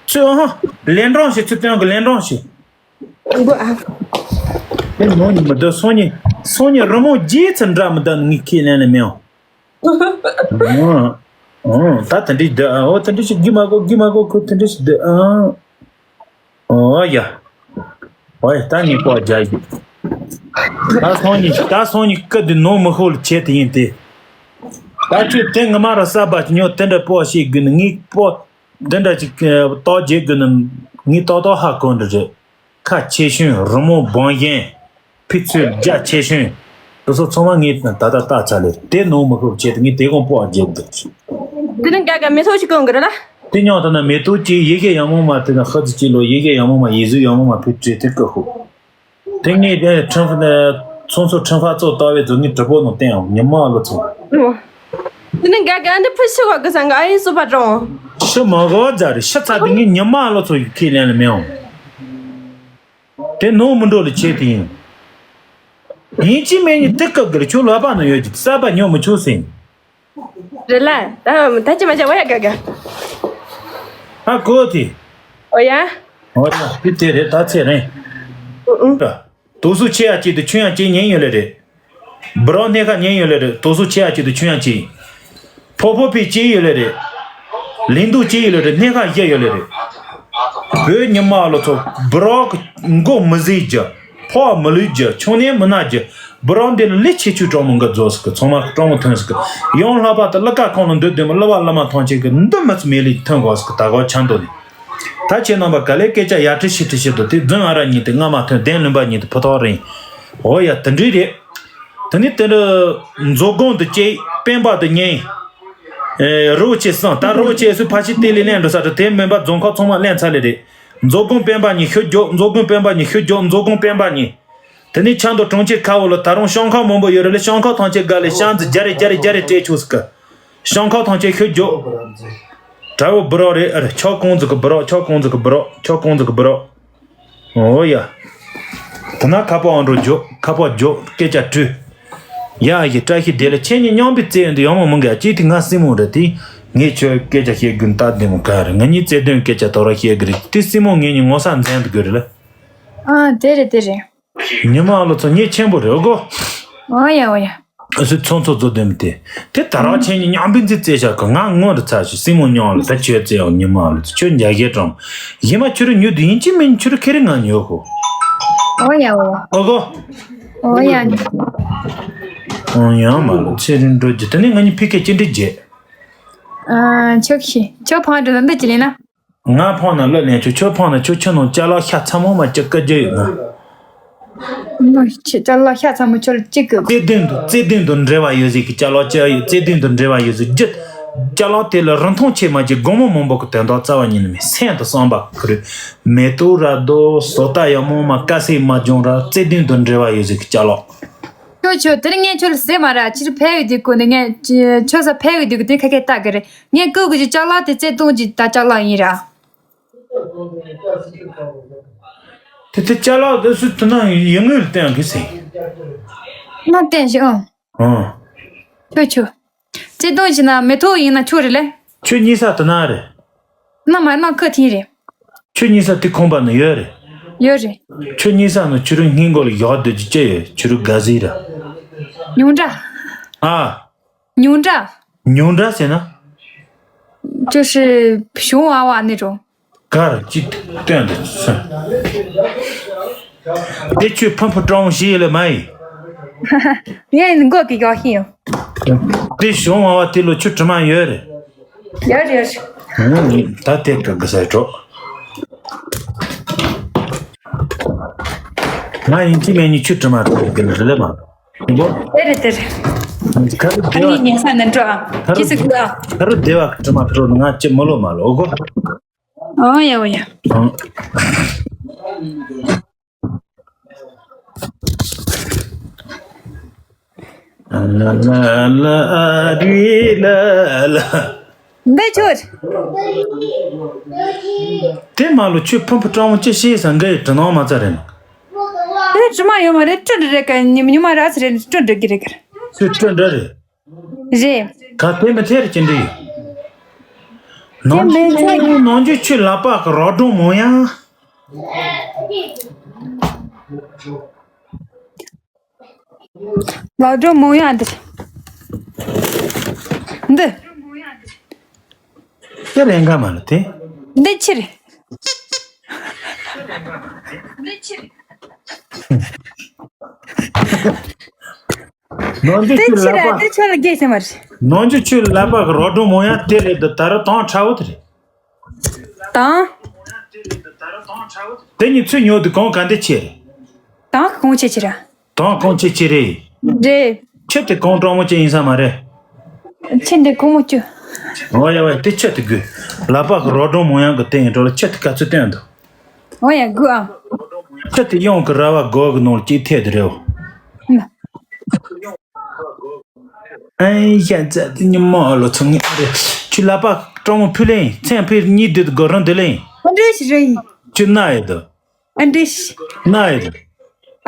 ཚུ་ཧོ་ལན་གྲོང་ཞིག་ཚུ་སྟོན་གི་ལན་གྲོང་ཞིག་འགོ་ཨ། དེ་ནོ་ཉི་མ་ད་སོང་ཉི་སོང་ཉི་རི་མོ་རྗེས་ཚུ་འདྲ་མི་ད་ངི་ཁས་ལེན་ལ་མེའོ། ཨོ། ཨོ། ད་དེ་འདྲའི་འདི་ཨ། ཨོ་དེ་འདྲའི་ཞིག་གི་མ་གོ་གི་མ་གོ་ཁོ་དེ་འདྲའི་ཞིག་འདི་ཨ། ཨོ་ཡ། ཨོ་ཡ་ད་ངའི་པོ་རྒྱ་ཡི། ད་སོང་ཉི་ད་སོང་ཉི་ཀི་འདི་ནོ་མི་ཧོལ་ཆེ་དེ་ཡིན་ཏེ། ད་ཁྱོད་དེ་ངི་མ་ར་ས་བ་ཉོ་དེ་འདྲ་པོ་ཞིག་གི་ནི་ངའི་པོ་འདི་འདྲ་ཅིག་ཏོག་རྒྱས་གི་ནི་ངའི་ཏོག་ཏོག་ཧ་གོ་འདྲ་རེད། ཁ་ཆེ་ཤོས་རི་མོ་བང་ཞན། ཕི་ཚོས་རྒྱ་ཆེ་ཤོས། དེ་ཚོ་ཚང་མ་ངས་ད་ལྟ་ལྟ་ཚར་ལེ་དེ་ནོ་མི་ཤོར་ཆེད་དུ་ངས་དེ་གོང་སྤོ་བ་བརྗེད་འདུག་དེ་ནི་དགའ་དགའ་མི་ཐོག་ཞིག་གོང་གི་རེད་ལ། དེ་མཉམ་དུ་ན་མེ་ཏོག་གཅིག་ཡི་གེ་ཡང་མོ་མ་དེ་ན་ཧ་ཙི་གཅིག་ལོ་ཡི་གེ་ཡང་མོ་མ་ཡི་ཟུར་ཡང་མོ་མ་ཕུད་བྲིས་དེ་ཀ་ཧུ། དེ་ངས་དེ་ཁྲིམས་ཚོང་ཚོ་ཁྲིམས་ཧ་ཙོ་ལྟ་བའི་རྫོང་ངའི་གྲི་པོ་ནང་བསྟན་ཡང་ཉི་མ་ལོ་ཚོ། འོ། དེ་ནི་ག་ག་འདི་ཕུ་ཤི་བ་གི་སང་ག་ཨ་ཡི་སུ་བ་རོང་། ཤི་མ་གོ་ཛ་རི་ཤི་ཚ་དེ་ངས་ཉི་མ་ལོ་ཚོ་ཡི་ཁས་ལེན་ལ་མེད་འོང་། དེ་ནོ་མི་འགྲོ་ལ་ཆེ་དེ་ཡིན། ཡིན་གཅིག་མིན་གཉིས་དེ་སྐབས་གི་ལ་ཁྱོད་ལབ་པ་ན་ཡོད་ཀྱི་གསར་པ་ཉོ་མི་ཆོག་ཟིན། རེད་ལ། ད་ད་ཅི་མ་བྱ་བ་ཡ་ག་ག་ཨ་གོ་དེ། ཨོ་ཡ། ཨོ་ཡ་དེ་དེ་རེད་ད་ཚེ་རིང་། ཨུ་ཨུ། དོ་སུ་ཆེ་ཡ་ཅིག་དུ་ཆུན་ཡ་ཅིག་ཉན་ཡོད་ལེ་རེད། བུ་རོགས་སྣེ་ཁ་ཉན་ཡོད་ལེ་རེད། དོ་སུ་ཆེ་ཡ་ཅིག་དུ་ཆུན་ཡ་ཅིག་ཕོ་ཕོ་པི་ཅིག་ཡོད་ལེ་རེད། ལིང་དུ་ཅིག་ཡོད་ལེ་རེད། སྣེ་ཁ་བཞི་ཡོད་ལེ་རེད། བོད་ཉི་མ་ལོ་ཚོ་བུ་རོགས་མགོ་མི་ཟིག་རྒྱུ། ཕོ་མི་ལུས་རྒྱུ། ཆུང་ནས་མི་ན་རྒྱུ། བུ་རོགས་འདི་ལ་ལི་ཆེ་ཆུ་གྲོགས་མོ་འགའ་རྫོགས་སི་གི་ཚང་མ་གྲོགས་མོ་ཐོན་སི་གི། ཡང་ལྷག་པར་དུ་ལི་ཀ་ཁོང་ལ་འདོད་འདོད་མོ་ལི་བ་ལི་མ་ཐང་ཆེ་གི་འདི་མི་ཚི་མེ་ལི་ཐོན་གོ་སི་གི་ད་གོ་ཆ་འདོད་ནི། ད་ཁྱེད་རྣམ་པ་ག་ལེ་སྐད་ཆ་ཡ་ཁྲི་ཤི་ཁྲི་ཤི་དོ་དེ་རྫུན་ཨ་ར་ཉིད་དེ་ང་མ་ཐོན་བདེན་ལུན་པ་ཉིད་དེ་ཕུ་ཐོག་རིང་། འོ་ཡ་དེ་འདྲི་རེད། དེ་ནི་དེ་འདྲ་མཛོ་སྒང་དུ་སྐྱེས་སྤེན་པ་དུ་ཉན། རི་བོ་ཆེ་སྲང་ད་རི་བོ་ཆེ་སུ་ཕ་ཤི་ཏི་ལི་ལེན་འགྲོ་ས་དུ་དེ་མིན་པ་རྫོང་ཁག་ཚང་མ་ལེན་ཚ་ལེ་རེད། མཛོ་སྒང་སྤེན་པ་ཉིད་ཤོད་རྒྱོ། མཛོ་སྒང་སྤེན་པ་ཉིད་ཤོད་རྒྱོ། མཛོ་སྒང་སྤེན་པ་ཉིད། དེ་ནི་ཆང་དུ་གྲོང་ཁྱེར་ཁ་བོ་ལ་ད་རུང་ཤང་ཁ་མང་པོ་ཡོད་རེད་ལ་ཤང་ཁ་ཐང་ཆེ་དགའ་ལེ་ཤང་ཙི་རྒྱ་རེ་རྒྱ་རེ་རྒྱ་རེ་སྤྲད་ཆོག་སི་ཀ་ཤང་ཁ་ཐང་ཆེ་ཤོད་རྒྱོ། དྲ་བོ་བུ་རོགས་རེད་ཨ་རེད། ཆོག་གོང་ཙི་གི་བུ་རོགས། ཆོག་གོང་ཙི་གི་བུ་རོགས། ཆོག་གོང་ཙི་གི་བུ་རོགས། འོ་ཡ། དེ་ན་ཁ་པོ་ཨང་འགྲོ་རྒྱོ། ཁ་པོ་རྒྱོ་སྐད་ཆ་དྲུད། ཡ་ཡི་བཀྲ་ཤིས་བདེ་ལེགས། ཁྱེད་གཉིས་མཉམ་པའི་རྩེ་འདི་ཡོང་མ་མི་འགའ་ཅིག་དེ་ང་སྲིང་མོ་རེད་དེ། ངས་ཁྱོད་སྐད་ཆ་བཤད་དགོས་ད་བདེ་མོ་ག་རེད། ང་གཉིས་རྩེ་དོན་སྐད་ཆ་དོ་ར་བཤད་གི་རེད་དེ་སྲིང་མོ་ངེད་གཉིས་ངོ་ས་འཛིན་དུ་དགོས་རེད་ལ། ཨ་དེ་རེད་དེ་རེད། ཉི་མ་ཨ་ལོ་ཚོ་ངས་ཆེན་པོ་རེད་ཨོ་གོ། ཨོ་ཡ་ཨོ་ཡ། ཨ་སུ་ཚོང་ཚོ་རྫོ་ལྡན་དེ། དེ་ད་རང་ཁྱེད་གཉིས་མཉམ་པའི་འཛིན་རྩེ་བཞག་གི་ང་ངོ་རུ་ཚ་ཞིག་སྲིང་མོ་མཉམ་ལ་ད་ཁྱོད་རྩེ་ཡོང་ཉི་མ་ཨ་ལོ་ཚོ་ཁྱོད་འཇའ་གས་དྲང་། ཡིན་མ་ཁྱོད་རུ་ཉུ་དུ་ཡིན་གཅིག་མིན་ཁྱོད་རུ་ཁེ་རེ་ང་ཉོ་གོ། ཨོ་ཡ་ཨོ་ཡ། ཨོ་གོ། ཨོ་ཡ། ཨོ་ཡ་མ་ལོ་ཚེ་རིང་འགྲོ་རྒྱུ་དེ་ནས་ང་གཉིས་ཕི་ཁེ་ཅི་འདྲི་རྒྱས། ཨ་ཆོག་ཤི་ཆོག་ཕང་འགྲོ་ན་འདི་ཅི་ལེན་ན། ང་ཕོང་ན་ལོ་ལེན་ཆོག་ཁྱོད་ཕོང་ན་ཁྱོད་ཁྱོད་ནང་ཅ་ལག་ཤ་ཚ་མོ་མ་ཅི་ཀ་རྒྱུ་ཡོད་ན། ནོ་ཆེ་ཅ་ལག་ཤ་ཚ་མོ་ཁྱོད་ཅི་ཀ་རྩེ་དོན་དུ་རྩེ་དོན་དུ་འབྲེལ་བ་ཡོད་ཟིག་གི་ཅ་ལག་ཅི་ཡོད་རྩེ་དོན་དུ་འབྲེལ་བ་ཡོད་ཟིག་རྒྱུ། ཅ་ལག་དེ་ལ་རིན་ཐང་ཆེ་མ་ཅི་སྒོར་མོ་མང་པོ་གི་དོན་དག་རྩ་བ་ཉིད་ནས་མེད་སེམས་དུ་བསམ་པ་ཁུར། མེ་ཏོག་ར་རྡོ་སོ་ལྟ་ཡག་མོ་མ་དཀའ་སེ་མ་སྦྱོང་ར་རྩེ་དོན་དུ་འབྲེལ་བ་ཡོད་ཟིག་གི་ཅ་ལག་ཁྱོད་ཁྱོད་དེར་ངས་ཁྱོད་ལ་ཟེར་མ་ར་ཕྱིར་ཕེབས་ཡོད་དུས་གོ་ནས་ངས་ཁྱོད་ས་ཕེབས་ཡོད་དུས་གོ་དེ་ཁ་ཁ་ལྟ་གི་རེད། ངས་ཀུ་གི་ཅ་ལག་དེ་བརྩེ་དུང་གི་ད་ཅ་ལག་ཡིན་ར། དེ་དེ་ཅ་ལག་དེ་སུ་དེ་ན་ཡིན་ངོས་ལ་བསྟན་གི་ཟེར། ང་བསྟན་ཞིག་ཨང་། ཨང་། ཁྱོད་ཁྱོད། བརྩེ་དུང་ཞིག་ན་མི་ཐོག་ཡིན་ན་ཁྱོད་རེད་ལེ། ཁྱོད་གཉིས་ས་དེ་ན་རེད། ན་མ་ན་ཁ་ཐིན་རེད། ཁྱོད་གཉིས་ས་དེ་ཁོང་པ་ན་ཡོད་རེད། ཡོད་རེད། ཁྱོད་གཉིས་ས་ན་ཆུ་རུ་སྙིང་མགོ་ལ་ཡག་སྡོད་ཀྱི་ཅི་ཡོད་ཆུ་རུ་དགའ་ཟིག་ར། ཉུང་དྲ། ཨ། 牛槎། 牛槎 ཟེར་ན། 就是熊娃娃那种。 གར་ཅི་སྟོན་དུ་སོན། དེ་ཁྱོད་ཕུམ་ཕུ་སྤྲང་བོ་ཞིག་ཡིན་ལེ་མ་ཡིན། ངས་མགོ་གི་ཡག་ཤི་ཡོང་། དེ་གཞུང་བ་བ་དེ་ལོ་ཁྱོད་དྲི་མ་ཡོད་རེད། ཡོད་རེད་ཡོད་རེད། ད་དེ་ག་གི་ས་གྲོགས། ང་ཡིན་གཅིག་མེད་གཉིས་ཁྱོད་དྲི་མ་གྲོགས་གི་ལ་རེད་ལེ་མ། དེ་རེད་དེ་རེད། ཁ་རུ་བདེ་བ། ཁ་རུ་བདེ་བ་གི་དྲི་མ་གྲོགས་ང་ཅི་མི་ལོ་མ་ལོ་གོ། ཨོ་ཡ་ཨོ་ཡ། ལ་ལ་ལ་རི་ལ་ལ། འདི་ཆོས། དེ་མ་ལོ་ཁྱོད་ཕུམ་ཕུ་སྤྲང་བོ་ཅི་ཤེས་ས་འགའ་ཡི་དྲི་སྣང་མ་ཚ་རེད་ན། དེ་དྲི་མ་ཡོད་མ་རེད་སྤྲོ་འདྲ་རེད་ཀ་ཉི་ཉི་མ་ར་ཚ་རེད་སྤྲོ་འདྲ་གི་རེད་ཀ། ཁྱོད་སྤྲོ་འདྲ་རེད། རེད། ག་དེ་མི་ཐེར་ཅི་འདྲི། དེ་མི་ཚད། ནང་ཆུ་ཆུ་ལ་པག་གི་རོ་སྒྲུང་མོ་ཡང་། ལོ་སྒྲུང་མོ་ཡང་འདི། འདི། དེ་རེད་འགའ་མ་ལ་དེ། འདི་ཕྱིར། འདི་ཕྱིར། ནང་དེ་ཆུ་ལ་པ། དེ་ཆུ་ལ་རྒྱས་ཟེར་མ་རེད། ནང་ཆུ་ཆུ་ལ་པ་གི་རོ་སྒྲུང་མོ་ཡང་དེ་རེད་འདི་ད་རུ་དང་ཁྲ་བོ་དེ་རེད། དང་། དེ་གཉིས་ཚུར་ཉོ་དུས་གོང་ག་འདི་ཆེ་རེད། དང་གོང་ཆེ་ཆེ་ར། དང་གོང་ཆེ་ཆེ་རེད། རེད། ཆུ་དེ་གོང་གྲང་མོ་ཅན་ཡིན་ས་མ་རེད། ཆུ་འདི་གོང་མོ་ཆུ། ཨོ་ཡ་ཝེ་དེ་ཆེད་དུ་དགོས། ལག་པ་གི་རོ་སྒྲོམ་མོ་ཡང་གི་སྟེང་འགྲོ་ལ་ཆེད་དུ་ག་ཚོད་བསྟན་འདུག་ཨོ་ཡ་དགོས་ཨ། ཆེད་དུ་ཡོང་གི་ར་བ་སྒོ་གི་ནང་ལ་ཅིག་ཐེ་དུ་རེའོ། ཨན་ཡ་ཛ་དེ་ཉི་མ་ལོ་ཚོ་ངེ་རེ། ཁྱོད་ལག་པ་སྤྲང་མོ་ཕུལ་ལེ་ཡིན། མཚན་ཕུལ་གཉིས་དུ་དགོ་རང་དུ་ལེ་ཡིན། ཨ་འདྲེ་ཞིག་རེ་ཡིན། ཁྱོད་ན་ཡོད་དོ། ཨ་འདྲེ་ཞིག་ན་ཡོད་དོ།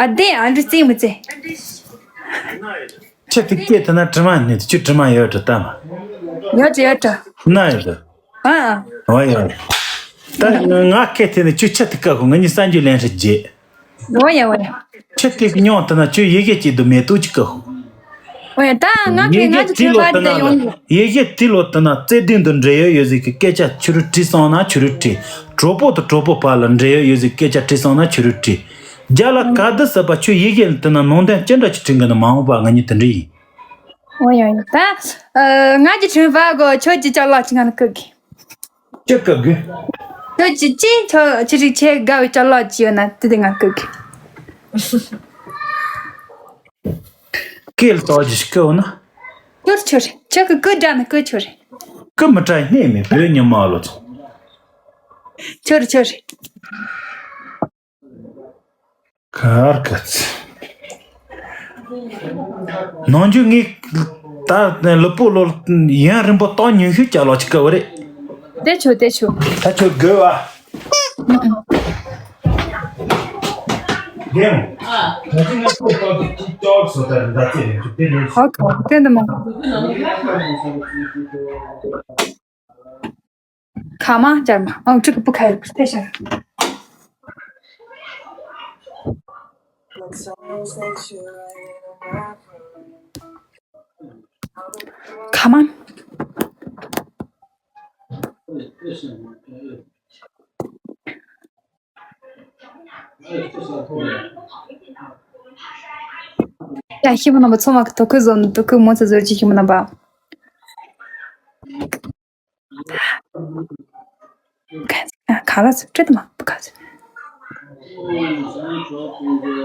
ཨ་དེ་ཨ་འདྲེ་རྩེད་མི་རྩེད། ཁྱེད་དེ་སྐད་དུ་ན་དྲི་མ་ནི་ཁྱོད་དྲི་མ་ཡོད་དྲི་ལྟ་མ། ཡོད་དྲི་ཡོད་དྲི། ན་ཡོད་དོ། ཨ་ཨ། ཨོ་ཡ། ད་ང་སྐད་དེ་ནི་ཁྱོད་ཆེད་དུ་བཀག་གོ། ང་གཉིས་གསར་འགྱུར་ལེན་ཧྲི་རྗེས། ཨོ་ཡ་ཨོ་ཡ། ཁྱེད་དེ་གི་མྱོང་དུ་ན་ཁྱོད་ཡི་གེ་གཅིག་དུ་མེ་ཏོག་གཅིག་བཀག་གོ། ཨོ་ཡ། ད་ང་ཡི་གེ་ཁྱེད་ང་གི་དྲི་ལོ་དུ་ན་ལ་ཡི་གེ་དྲི་ལོ་དུ་ན་རྩེ་གདིང་དུ་འབྲེལ་ཡོད་ཡོད་ཟིག་གི་སྐད་ཆ་ཆུ་རུ་དྲི་སོང་ན་ཆུ་རུ་དྲི། གྲོགས་པོ་དང་གྲོགས་པོ་བར་ལ་འབྲེལ་ཡོད་ཡོད་ཟིག་སྐད་ཆ་དྲི་སོང་ན་ཆུ་རུ་དྲི། རྒྱ་ལ་ག་དུ་ཟབ་པ་ཁྱོད་ཡི་གེ་དུ་ན་ནང་དོན་ཅི་འདྲ་ཅིག་དྲི་གི་ན་མ་འོངས་པ་ང་གཉིས་དུ་འདྲི་ཡིན། ཨོ་ཡ་ཡ། ད་ང་གི་དྲི་བ་གོ་ཁྱོད་ཀྱི་ཅ་ལག་ཅི་ང་ལ་བཀོད་གི། ཅི་བཀོད་གི། ཁྱོད་ཀྱི་ཅི་ཁྱོད་ཅི་རིགས་ཆེ་དགའ་བའི་ཅ་ལག་ཅི་ཡོད་ན་དེ་དེ་ང་བཀོད་གི། སྐད་ལ་དོགས་ཀྱི་ཞིག་བཀོད་འོ་ན། ཁྱོད་ཁྱོད་རེད། ཁྱོད་ཀྱི་ཀུ་འདྲ་ནི་ཀུ་ཁྱོད་རེད། ཀུ་མི་དྲ་སྣེ་མེད་བོད་ཉི་མ་ལོ་ཚོ། ཁྱོད་རེད་ཁྱོད་རེད། གར་ག་ཚི། ནང་རྒྱུ་ངས་ད་ལུ་པོ་ལོ་ཡུན་རིང་པོ་ཏོག་ཉུང་ཤོས་ཅ་ལག་ཅིག་བཀོད་པ་རེད། དེ་ཆོ་དེ་ཆོ། ད་ཆོ་དགོས་བ། རྒན། ད་ཅི་ང་ཚོ་ཏོག་ཅིག་ཅོག་སོ་ད་རེད་ད་ཅི་རེད་ཅོ་དེ་རེད། ཨོ་ཁེ་དེ་འདི་མོ། 卡吗？叫什么？哦，这个不开，太小了。卡吗？ཡ་ཤི་མོ་རྣམ་པ་ཚང་མ་གི་དོ་ཁུར་བཟོ་ནི་དོ་ཁུར་མོ་ཚ་བཟོ་ཅི་ཤི་མོ་རྣམ་པ། ག་ལ་སུ་བྲེད་མ་བུ་ག་ཚོད།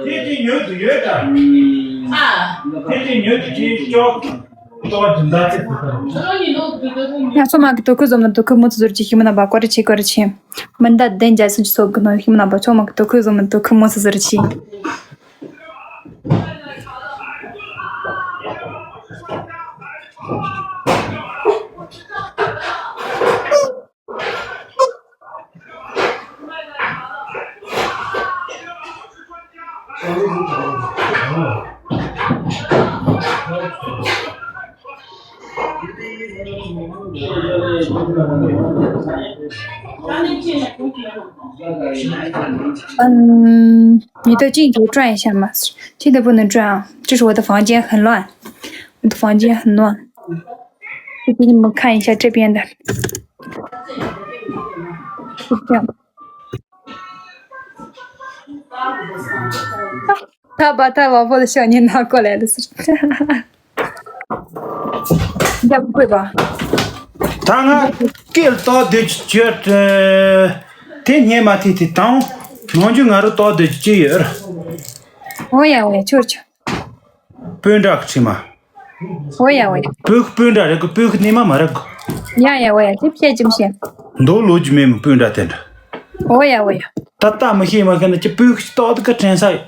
དེ་དེ་ཉོ་དུ་ཡོད་དམ། དེ་དེ་ཉོ་དུ་ཅི་ཅོག་ཏོག་དུ་འདའ་ཚེ་དུ་དམ། ཡ་ཚང་མ་གི་དོ་ཁུར་བཟོ་ནི་དོ་ཁུར་མོ་ཚ་བཟོ་ཅི་ཤི་མོ་རྣམ་པ་བཀའ་དྲིན་ཆེ་བཀའ་དྲིན་ཆེ། མི་འདའ་བདེན་རྒྱ་སུ་ཅི་སོགས་གི་ནོ་ཤི་མོ་རྣམ་པ་ཚང་མ་གི་དོ་ཁུར་བཟོ་ནི་དོ་ཁུར་མོ་ཚ་བཟོ་ཅི། ཨམ། 你的镜头转一下嘛，镜头不能转啊，这是我的房间，很乱，我的房间很乱。我给你们看一下这边的，是这样。他把他老婆的小妮拿过来了，是。 应该不会吧？ ད་ང་སྐད་ལ་ཏོག་སྡོད་ཀྱི་ཅི་ཡོད། དེ་ཉན་མ་ཐེ་དེ་དང་ནང་རྒྱུ་ང་རུ་ཏོག་སྡོད་ཀྱི་ཅི་ཡོད། ཨོ་ཡ་ཨོ་ཡ་ཆོར་ཆོར། སྤུན་ཀྲག་གི་ཁྲིད་མ། ཨོ་ཡ་ཨོ་ཡ། སྤུ་གུ་སྤུན་ཀྲག་རེད་གི་སྤུ་གུ་ནི་མ་མ་རེད་གི། ཡ་ཡ་ཨོ་ཡ་དེ་བཤད་ཅི་མི་བཤད། མདོ་ལོ་རྒྱུས་མེད་མི་སྤུན་ཀྲག་དེ་འདྲ། ཨོ་ཡ་ཨོ་ཡ། ད་ལྟ་མི་ཤེས་མ་ཤེས་ན་ཅི་སྤུ་གུ་ཏོག་ཏོག་གི་དྲན་ས་ཡོད།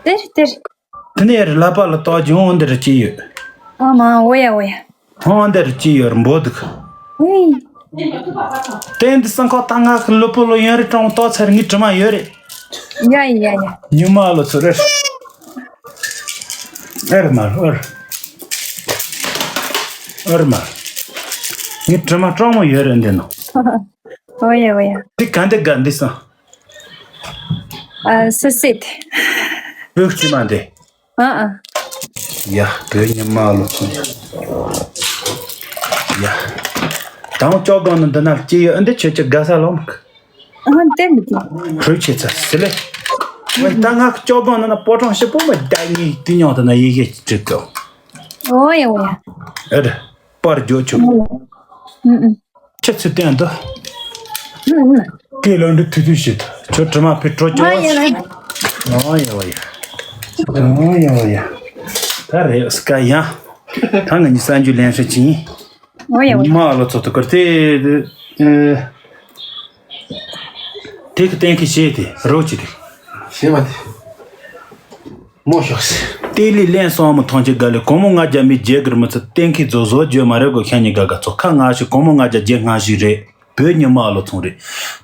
དེ་རེད་དེ་རེད། དེ་ནས་རི་ལ་པ་ལ་ཏོག་ཅིག་འོང་འདི་རུ་ཅི་ཡོད། ཨ་མ་ཨོ་ཡ་ཨོ་ཡ། ཧོང་འདི་རུ་ཅི་ཡོད་རི་འབོ་འདུག་ཨེ། དེ་འདི་སང་ཁོག་ཏང་ང་གི་ལུ་པོ་ལོ་ཡོན་རི་ཀྲོང་ཏོག་ཚར་ངའི་དྲི་མ་ཡོད་རེད། ཡ་ཡ་ཡ། ཉི་མ་ལོ་ཚོ་རེད། ཨེ་རི་མ་རུ་ཨེ་རི། ཨེ་རི་མ་རུ། ངའི་དྲི་མ་ཀྲོང་མོ་ཡོད་རེད་འདི་ནོ། ཨོ་ཡ་ཨོ་ཡ། དེ་ག་འདི་ག་འདི་སང་། ཨ་སི་སི་ཏེ། བོད་སྤྱི་མ་འདི། ཨ་ཨ། ཡ་བོད་ཉི་མ་ལོ་ཚོ། ཡ། དང་ཅོག་སྒང་ནི་འདི་ན་སྐྱེས་ཡོད་ཨ་འདི་ཁྱོད་ཀྱི་དགའ་ས་ལོང་། ཨ་འདི་མི་འདུག་ཧྲུལ་ཆེ་ཚ་སི་ལེ། ཝེ་ད་ང་ཅོག་སྒང་ནི་ན་པོ་ཀྲང་ཞིབ་པོ་མ་རྒྱག་ངེས་དེ་མྱོང་དུ་ན་ཡི་གེ་ཅིག་གོ་ཨོ་ཡ་ཨོ་ཡ། ཨེ་རེད། པར་འཇོག་ཆོག་ཨུ་ཨུ། ཁྱེད་ཚོས་བསྟན་དུ། ཨུ་ཨུ། སྐད་ལོ་འདི་ཐུ་ཐུ་ཞིག་ད་ཁྱོད་དྲི་མ་ཕི་དྲོ་ཨ་ཡ་ལ། ཅོ། ཨོ་ཡ་ཨོ་ཡ། ཨོ་ཡ་ཨོ་ཡ། ད་རེད་སྐ་ཡ། ད་ང་གཉིས་གསར་འགྱུར་ལེན་ཧྲི་ཅིང་། ཨོ་ཡ་ཨོ་ཡ། མ་ལོ་ཚོ་ཏུ་ཀར་ཏེ། ཨེ། དེ་གི་གཏན་འཁེལ་བྱས་ཏེ་རོ་ཅི་དེ། ཤེས་མ་དེ། མོ་ཤོག་སི། ཏེ་ལི་ལན་སོང་མོ་ཐང་ཆེ་ག་ལེ་གོང་མོ་ང་རྒྱ་མི་རྒྱལ་གིར་མི་ཚེ་གཏན་འཁེལ་བཟོ་བཟོ་བརྗོད་མ་རེད་གོ་ཁྱེད་གཉིས་ག་ག་ཚོ་ཁ་ང་ཞིག་གོང་མོ་ང་རྒྱ་རྒྱལ་སྔ་ཞིག་རེད། བོད་ཉི་མ་ལོ་ཚོང་རེད།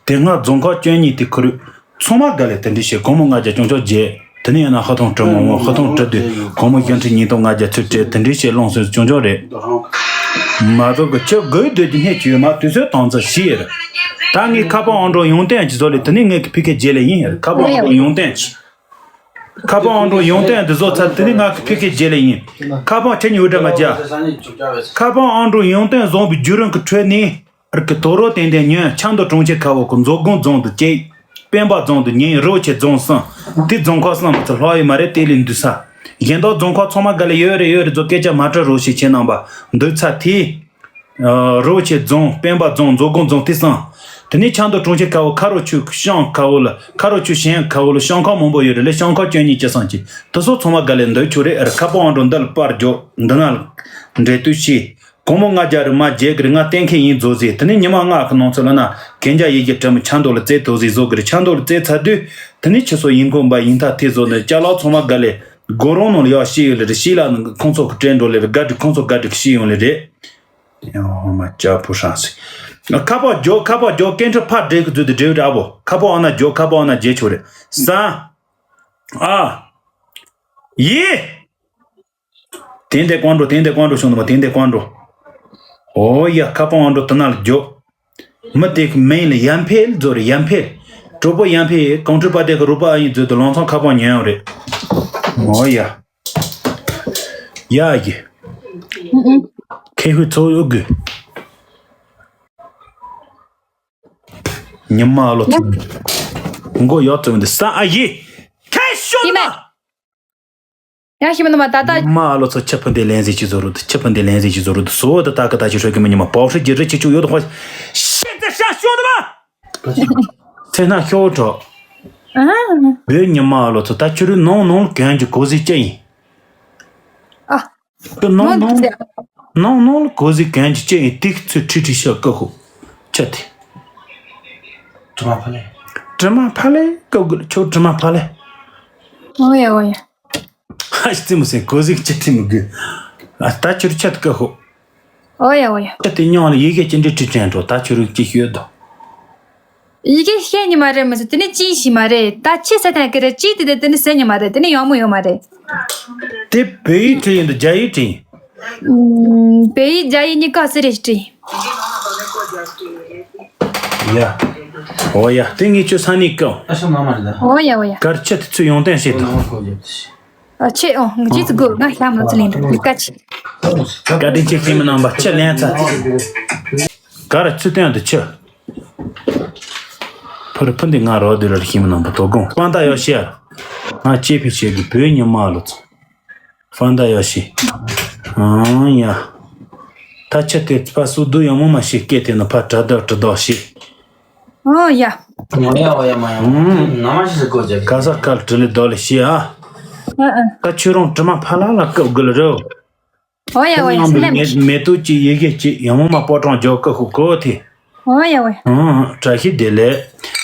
དེ་སྔ་རྫོང་ཁག་བཅུ་གཉིས་དེ་ཁུར། ཚང་མ་ག་ལེ་དེ་འདྲ་བྱས་གོང་མོ་ང་རྒྱ་ཅུང་ཅུང་རྒྱས། དེ་ནས་ཡང་ན་ཧ་ཐོང་གྲི་མོ་མོ་ཧ་ཐོང་གྲི་དུས་གོང་མོ་གཞན་ཁྲི་ཉིས་སྟོང་ང་རྒྱ་ཚུར་བྲལ་དེ་འདྲ་བྱས་ལོངས་སུ་ཅུང་ཅུང་རེད། མ་གཏོགས་གི་ཁྱི་དགོས་འདོད་ཀྱི་སྣེ་ཁྱོད་མ་དུས་ཚོད་དང་ཚ་ཞི་ཡེར། ད་ངས་ཁ་པར་ཨང་གྲངས་ཡོན་ཏན་གྱི་བཟོ་ལས་དེ་ནས་ངས་ཀྱི་ཕི་ཁེ་རྗེས་ལས་ཡིན་ཡེར་ཁ་པར་ཨང་གྲངས་ཡོན་ཏན་གྱི། ཁ་པར་ཨང་གྲངས་ཡོན་ཏན་འདི་བཟོ་ཚར་དེ་ནས་ང་ཀྱི་ཕི་ཁེ་རྗེས་ལས་ཡིན། ཁ་པར་ཁྱེད་ཉིད་འུར་སྒྲ་མ་རྒྱག་ཁ་པར་ཨང་གྲངས་ཡོན་ཏན་བཟོ་བའི་བརྒྱུད་རིམ་གྱི་ཁྲོད་ནས། ཨར་ཀི་དོ་རོ་ཏན་ཏན་ཉོན་ཆབ་མདོ་གྲོང་ཁྱེར་ཁ་བོ་ཀི་མཛོ་སྒང་རྫོང་དུ་གཅིག་སྤེན་པ་རྫོང་དུ་ཉིན་རི་བོ་ཆེ་རྫོང་གསུམ་དེ་རྫོང་ཁག་གསུམ་པོ་ཚོ་ལྷག་ཡོད་མ་རེད་དེ་ལས་འདུག་ས། གཞན་དག་རྫོང་ཁག་ཚང་མ་ག་ལེ་ཡོད་རེད་ཡོད་རེད་ཚོ་སྐད་ཆ་མ་དྲི་རོགས་ཞེས་ཁྱེད་རྣམ་པ་འདུག་ཚ་དེ། རི་བོ་ཆེ་རྫོང་སྤེན་པ་རྫོང་མཛོ་སྒང་རྫོང་དེ་གསུམ། དེ་ནས་ཆབ་མདོ་གྲོང་ཁྱེར་ཁ་བོ་ཁ་རོ་ཆུ་ཤང་ཁ་བོ་ལ་ཁ་རོ་ཆུ་ཞན་ཁ་བོ་ལ་ཤང་ཁག་མང་པོ་ཡོད་རེད་ལས་ཤང་ཁག་བཅུ་གཉིས་ཅི་སང་ཅི་དེ་སོགས་ཚང་མ་ག་ལེ་འདུག་ཆོག་རེད་ཨར་ཁ་པར་ཨང་གྲངས་འདི་ལ་པར་འཇོག་འདི་ན་ལ་འབྲེལ་གཏུག་བྱས། གོང་མོ་ང་རྒྱ་རི་མ་རྒྱལ་གིར་ང་གཏན་འཁེལ་ཡིན་བཟོ་ཟིག་དེ་ནས་ཉི་མ་ལྔ་གི་ནང་ཚུད་ལ་ན་གན་རྒྱ་ཡི་གེ་བྲི་མི་ཆ་འདོག་ལ་རྩེ་དོ་ཟིག་བཟོ་གིར་ཆ་འདོག་ལ་རྩེ་ཚར་དུས་དེ་ནས་ཁྱི་སོ་ཡིན་གོ་འབའ་ཡིན་ཐ་ཐེ་བཟོ་ནས་ཅ་ལག་ཚང་མ་ག་ལེ་སྒོ་རོང་ནང་ལ་ཡག་ཤི་ཡོད་ལེ་རེད་ཤི་ལ་ཁོང་ཚོ་གི་དྲན་འགྲོ་ལེ་རེད་ག་སྒྲིག་ཁོང་ཚོ་ག་སྒྲིག་ཤི་ཡོང་ལེ་རེད། ཡང་མ་ཅ་ཕུ་ཧྲང་སི། ཁ་པར་རྒྱོ་ཁ་པར་རྒྱོ་སྐད་འཕྲིན་ཕར་འབྲེལ་གི་བརྫུས་ཏེ་འབྲེལ་བའི་འདྲ་བོ་ཁ་པར་ཨང་ན་རྒྱོ་ཁ་པར་ཨང་ན་རྒྱལ་ཆོག་རེད་ས། ཨ། ཡི། དེ་འདྲ་ཀོང་འགྲོ་དེ་འདྲ་ཀོང་འགྲོ་བྱུང་འདུག་མ་དེ་འདྲ་ཀོང་འགྲོ། ཨོ་ཡ་ཁ་པང་ཨང་འགྲོ་དེ་ན་ལ་འཇོག་མི་དེ་གི་མིང་ལ་ཡར་འཕེལ་རྫོ་རེད་ཡར་འཕེལ། གྲོགས་པོ་ཡར་འཕེལ་གོང་ཁྲི་པ་དེ་གི་རོགས་པ་ཨ་ཡིན་རྫོ་དུ་ལང་ཚང་ཁ་པང་ཉོན་ཡོང་རེད། ཨོ་ཡ། ཡ་ཡི། ཁེ་ཧུ་ཚོ་ཡོད་དགོས། ཉི་མ་ཨ་ལོ་ཚོ། མགོ་ཡག་ཙམ་འདི་ས་ཨ་ཡི། ཁེ་ཤོ་ཡི་མ། ཡང་ཤི་མི་ནུ་མ་ད་ལྟ། མ་ཨ་ལོ་ཚོ་ཆི་ཕུ་འདི་ལན་ཟིག་ཅི་བཟོ་རུ་འདུག་ཆི་ཕུ་འདི་ལན་ཟིག་ཅི་བཟོ་རུ་འདུག་སོ་ད་ད་ཀ་ད་ཅི་ཧྲོ་གི་མི་ཉི་མ་པའོ་ཧྲི་ཇི་རི་ཆི་ཆུ་ཡོད་དོ་ཧོ། ཤི་ད་ཤ་ཤོ་ནུ་མ། ཚེ་ན་ཤོ་གྲོ། ཨ། བོད་ཉི་མ་ཨ་ལོ་ཚོ་ད་ཆུ་རུ་ནང་ནང་གན་གྱི་གོ་ཟི་ཅི་ཡིན། ཨ། ཁྱོད་ནང་ནང་ནང་ནང་ལ་གོ་ཟི་གན་གྱི་ཅི་ཡིན་ཏིག་ཚུ་ཁྲི་ཁྲི་ཤ་ཀ་ཧོ། ཆི་དེ། དྲི་མ་ཕ་ལེ། དྲི་མ་ཕ་ལེ་ཀ་གུ་ལ་ཆོ་དྲི་མ་ཕ་ལེ། ཨོ་ཡ་ཨོ་ཡ། ཧ་ཤི་ཙི་མོ་སེ་གོ་ཟིག་ཅི་ཁྲི་མི་དགོས། ཨ་ད་ཁྱོད་ཆད་ཀ་ཧོ། ཨོ་ཡ་ཨོ་ཡ། ད་དེ་མྱོང་ལ་ཡི་གེ་ཅི་འདྲི་ཁྲི་ཅན་འགྲོ་ད་ཁྱོད་རིག་ཅི་ཤོད་དོ། ཡི་གེ་ཤེས་ཉི་མ་རེད་མི་ཟེར་དེ་ནི་ཅི་ཤི་མ་རེད་ད་ཆི་ས་ཐན་ཀི་རེད་ཅི་དེ་དེ་དེ་ནི་ཟེར་ཉི་མ་རེད་དེ་ནི་ཡང་མོ་ཡོད་མ་རེད། དེ་བོད་ཡིག་ཁྲི་ཡིན་དུ་རྒྱ་ཡིག་ཁྲི་ཡིན། བོད་ཡིག་རྒྱ་ཡིག་གཉིས་ཀ་སི་རེད་ཁྲི་ཡིན། ཡ། ཨོ་ཡ། དེ་ངས་ཁྱོད་ས་ནས་བཀའ། ཨ་ཤ་མ་མ་རེད་ད། ཨོ་ཡ་ཨོ་ཡ། གར་ཆེ་དེ་ཚོས་ཡོང་བསྟན་བྱེད་དང་། ཨ་ཆེ་ཨོ་ངས་ཅི་ཚོ་དགོས་ང་ཤ་མ་ཚོ་ལེན་དུ་ལི་ཀ་ཆེ། བཀའ་དྲིན་ཆེ་ཁྱིམ་མི་རྣམ་པ་ཆེ་ལན་ཚ། གར་ཚུལ་སྟོན་དུ་ཆེ། ཕུར་ཕུ་འདི་ང་རོ་དུ་ར་ཁྱིམ་མི་རྣམ་པ་དོ་དགོང་དཔང་རྟགས་ཡོད་ཤེས། ང་ཅེ་ཕི་ཆེ་གི་བོད་ཉི་མ་ལོ་ཚོ། ཧྥན་ད་ཡོ་ཤི། ཨང་ཡ། ད་ཆ་དེ་ཕ་སུ་དུ་ཡང་མོ་མ་ཤི་སྐད་དེ་ན་ཕ་དྲ་དག་དྲི་དག་ཤི། ཨང་ཡ། ང་ཡ་བ་ཡ་མ་ཡ། ཨང་། ན་མ་ཤི་སི་གོ་ཇ། ག་ས་གལ་དྲི་ལི་དོ་ལི་ཤི་ཨ། ཨ་ཨ། ད་ཁྱོད་རང་དྲི་མ་ཕ་ལ་ལ་སྐབས་དགུ་ལ་རོ། ཨོ་ཡ་ཨོ་ཡ་སི་ལེམ། མེ་མེ་ཏོག་ཅིག་ཡི་གེ་ཅིག་ཡང་མོ་མ་པོ་ཀྲང་ཇོ་ཀ་ཧུ་གོ་དེ། ཨོ་ཡ་ཨོ་ཡ། ཨང་། བཀྲ་ཤིས་བདེ་ལེགས།